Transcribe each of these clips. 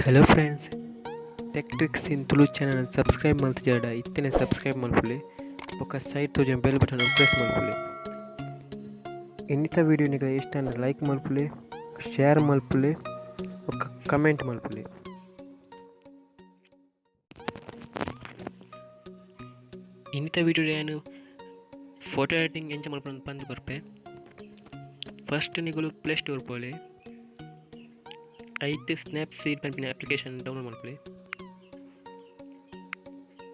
Hello friends, Tech Tricks in Tulu channel subscribe ಮಲ್ತಿಜಾಡ ಇತ್ತನೆ subscribe ಮಲ್ಪುಲೆ ಬೊಕ್ಕ ಸೈಡ್ ತೋಜುನ ಬೆಲ್ ಬಟನ್ ಪ್ರೆಸ್ ಮಲ್ಪುಲೆ. ಇನ್ನಿತ ವಿಡಿಯೋ ನಿಗಲ ಇಷ್ಟ ಲೈಕ್ ಮಲ್ಪುಲೆ, ಶೇರ್ ಮಲ್ಪುಲೆ ಬೊಕ್ಕ ಕಮೆಂಟ್ ಮಲ್ಪುಲೆ. ಇನ್ನಿತ ವಿಡಿಯೋ ಯಾನು ಫೋಟೋ ಎಡಿಟಿಂಗ್ ಎಂಚ ಮಲ್ಪುನ ಪಂದ್ ಕೊರ್ಪೆ. ಫಸ್ಟ್ ನಿಗುಲು ಪ್ಲೇ ಸ್ಟೋರ್ ಪೋಲೆ, ಐಟ್ ಸ್ನ್ಯಾಪ್ ಸೀಡ್ ಪನ್ಪಿನ ಅಪ್ಲಿಕೇಶನ್ ಡೌನ್ಲೋಡ್ ಮಲ್ಪುಲೆ.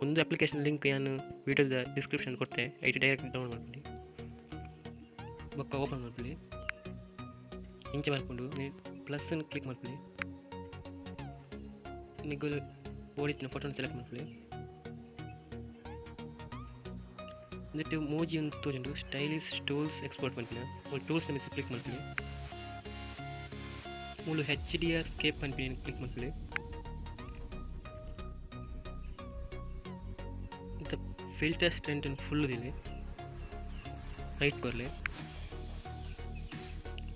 ಒಂದು ಅಪ್ಲಿಕೇಶನ್ ಲಿಂಕ್ ಯಾನು ವಿಡಿಯೋದ ಡಿಸ್ಕ್ರಿಪ್ಷನ್ ಕೊರ್ತೆ, ಐಟ್ ಡೈರೆಕ್ಟ್ ಡೌನ್ಲೋಡ್ ಮಲ್ಪುಲೆ ಬೊಕ್ಕ ಓಪನ್ ಮಲ್ಪುಲೆ. ಇಂಚ ಮಲ್ಪುಂಡು ಪ್ಲಸ್ ಕ್ಲಿಕ್ ಮಲ್ಪುಲೆ, ನಿಗುಲು ಓಡಿತ್ತಿನ ಫೋಟೋನ ಸೆಲೆಕ್ಟ್ ಮಲ್ಪುಲೆ. ಇಂದೆಟ್ ಮೂಜಿ ಉಂದು ತೋಜುಂಡು, ಸ್ಟೈಲಿಶ್ ಟೂಲ್ಸ್ ಎಕ್ಸ್ಪೋರ್ಟ್ ಪನ್ಪಿನ ಟೂಲ್ಸ್ ಮಿತ್ತ್ ಕ್ಲಿಕ್ ಮಲ್ಪುಲೆ. ಮೂಲು HDR scape ಪನ್ಪಿನ ಕ್ಲಿಕ್ ಮಲ್ಪುಲೆ. ಇಂತ ಫಿಲ್ಟರ್ ಸ್ಟ್ರೆಂತ್ ಫುಲ್ ದಿಲೆ ರೈಟ್ ಕೊರ್ಲೆ.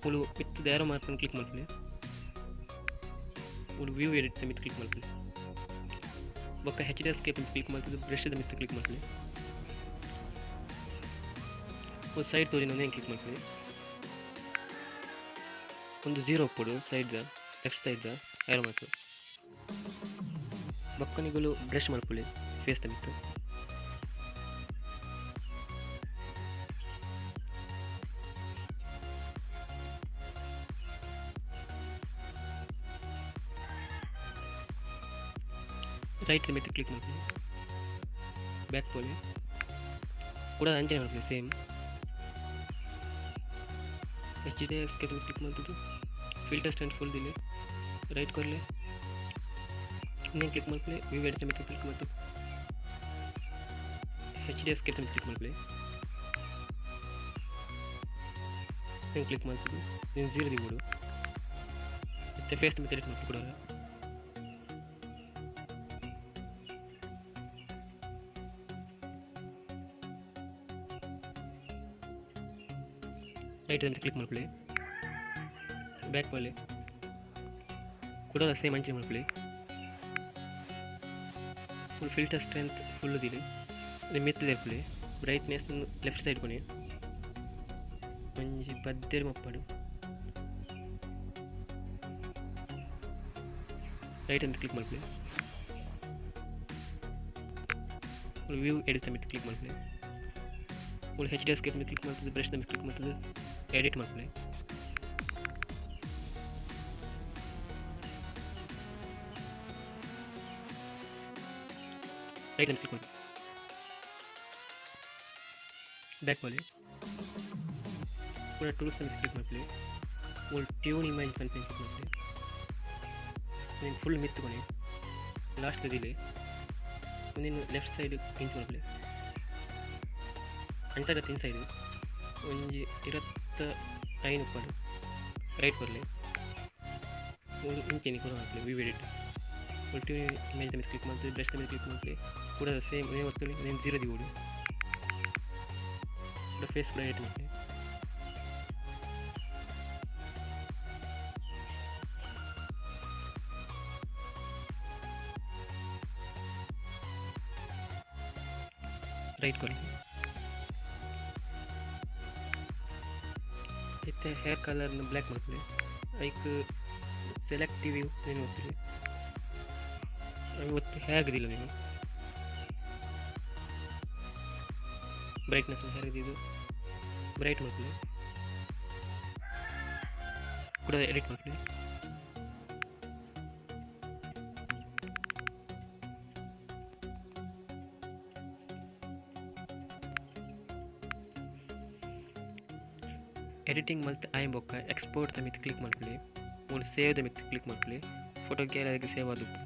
ಮೂಲು ಮಿತ್ತ್ ದ ಆರೋ ಮಾರ್ಕ್ ಕ್ಲಿಕ್ ಮಲ್ಪುಲೆ. ಮೂಲು ವ್ಯೂ ಎಡಿಟ್ ಮಿತ್ತ್ ಕ್ಲಿಕ್ ಮಲ್ಪುಲೆ. ಬೊಕ್ಕ HDR scape click ಮಲ್ತುದು ಬ್ರಷ್ the ಮಿತ್ತ್ ಕ್ಲಿಕ್ ಮಲ್ಪುಲೆ. ಒಂದು ಸೈಡ್ ತೋಜಿನ ಒಂದೇ ಕ್ಲಿಕ್ ಮಲ್ಪುಲೆ. ಒಂದು 0 ಉಪ್ಪುಡು side the left side the arrow mark. ಬೊಕ್ಕ ನಿಗುಲು ಬ್ರಷ್ ಮಲ್ಪುಲೆ ಫೇಸ್ the ಮಿತ್ತ್. ರೈಟ್ ಮಿತ್ತ್ ಕ್ಲಿಕ್ ಮಲ್ಪುಲೆ, ಬ್ಯಾಕ್ ಪೋಲೆ ಕೂಡ ಅಂಚನೆ ಮಲ್ಪುಲೆ ಸೇಮ್. HDR scape click ಮಲ್ತುದು ಫಿಲ್ಟರ್ ಸ್ಟ್ರೆಂತ್ ಫುಲ್ ದಿಲೆ ರೈಟ್ ಕೊರ್ಲೆ. ಇನ್ನೇನು ಕ್ಲಿಕ್ ಮಲ್ಪುಲೆ, ವ್ಯೂ ಎಡಿಟ್ ಮಿತ್ತ್ ಕ್ಲಿಕ್ ಮಲ್ತು HDR scape click ಮಲ್ಪುಲೆ. ಏನು ಕ್ಲಿಕ್ ಮಲ್ತುದು ನೀನು 0 ದಿಬೋಡು. ಮತ್ತೆ ಫೇಸ್ ಮಿತ್ತ್ ಎಡಿಟ್ ಮಲ್ಪು ಕೂಡ. ರೈಟ್ ಅಂತ ಕ್ಲಿಕ್ ಮಲ್ಪುಲೆ, ಬ್ಯಾಕ್ ಪೋಲೆ ಕೂಡ ಸೇಮ್ ಅಂಚನೆ ಮಲ್ಪುಲೆ. ಫುಲ್ ಫಿಲ್ಟರ್ ಸ್ಟ್ರೆಂತ್ ಫುಲ್ ದಿಲೆ ಮಿತ್ತ್ ದೆರ್ಪುಲೆ. ಬ್ರೈಟ್ನೆಸ್ ಲೆಫ್ಟ್ ಸೈಡ್ ಕೊನೆ ಒಂಜಿ 17 ಮಪ್ಪಡು. ರೈಟ್ ಅಂತ ಕ್ಲಿಕ್ ಮಲ್ಪುಲೆ. ವ್ಯೂ ಎಡಿಟ್ ಮಿತ್ತ್ ಕ್ಲಿಕ್ ಮಲ್ಪುಲೆ. ಮೂಲು HDR scape ಮಿತ್ತ್ ಕ್ಲಿಕ್ ಮಲ್ತುದು ಬ್ರಷ್ ಮಿತ್ತ್ ಕ್ಲಿಕ್ ಮಲ್ತುದು ಎಡಿಟ್ ಮಲ್ಪುಲೆ. ರೈಟ್ ಅಂತ ಕ್ಲಿಕ್ ಮಲ್ಪುಲೆ, ಬ್ಯಾಕ್ ಪೋಲೆ ಕೂಡ ಟೂಲ್ಸ್ ಅಂತ ಕ್ಲಿಕ್ ಮಲ್ಪುಲೆ. ಮೂಲು ಟ್ಯೂನ್ ಇಮೇಜ್ ಪನ್ಪಿನ ಕ್ಲಿಕ್ ಮಲ್ಪುಲೆ. ನೀನು ಫುಲ್ ಮಿತ್ತ್ ಕೊನೆ ಲಾಸ್ಟ್ ದಿಲೆ ನೀನು ಲೆಫ್ಟ್ ಸೈಡ್ ಇಂಚ್ ಮಲ್ಪುಲೆ. ಅಂಟಗತ್ತೆ ಇನ್ಸೈಡ್ ಒಂಜಿ 25 ಉಪ್ಪಡು ರೈಟ್ ಕೊರ್ಲೆ. ಮೂಲು ಇಂಚೆನಿ ಕೂಡ ಮಲ್ಪುಲೆ ವ್ಯೂ ಎಡಿಟ್. ಮೂಲು ಟ್ಯೂನ್ ಇಮೇಜ್ ಮಿತ್ತ್ ಕ್ಲಿಕ್ ಮಲ್ತುದು ಬ್ರಷ್ ಮಿತ್ತ್ ಕ್ಲಿಕ್ ಮಲ್ಪುಲೆ ಕೂಡ ಸೇಮ್ ಒಂದೇ ಒತ್ತುಲೆ ನೀನು 0 ದಿಬೋಡು. ಕೂಡ ಫೇಸ್ ಕೂಡ ಎಡಿಟ್ ಮಲ್ಪುಲೆ. ರೈಟ್ ಕೊರ್ಲೆ. ಇತ್ತೆ ಹೇರ್ ಕಲರ್ನ ಬ್ಲ್ಯಾಕ್ ಮಲ್ಪುಲೆ. ಐಕ್ ಸೆಲೆಕ್ಟಿವ್ ವ್ಯೂ ನೀನು ಒತ್ತುಲೆ. ಒತ್ತು ಹೇರ್ ದಿಲ್ಲ ನೀನು ಬ್ರೈಟ್ನೆಸ್ ಹೇರ್ ದಿದ್ದು ಬ್ರೈಟ್ ಮಲ್ಪುಲೆ ಕೂಡ ಎಡಿಟ್ ಮಲ್ಪುಲೆ. ಎಡಿಟಿಂಗ್ ಮಲ್ತ್ ಆಯ್ ಬೊಕ್ಕ ಎಕ್ಸ್ಪೋರ್ಟ್ ದ ಮಿತ್ತ್ ಕ್ಲಿಕ್ ಮಲ್ಪುಲೆ. ಮೂಲು ಸೇವ್ ದ ಮಿತ್ತ್ ಕ್ಲಿಕ್ ಮಲ್ಪುಲೆ. ಫೋಟೋ ಗ್ಯಾಲರಿಗೆ ಸೇವ್ ಆದುಪ್ಪು.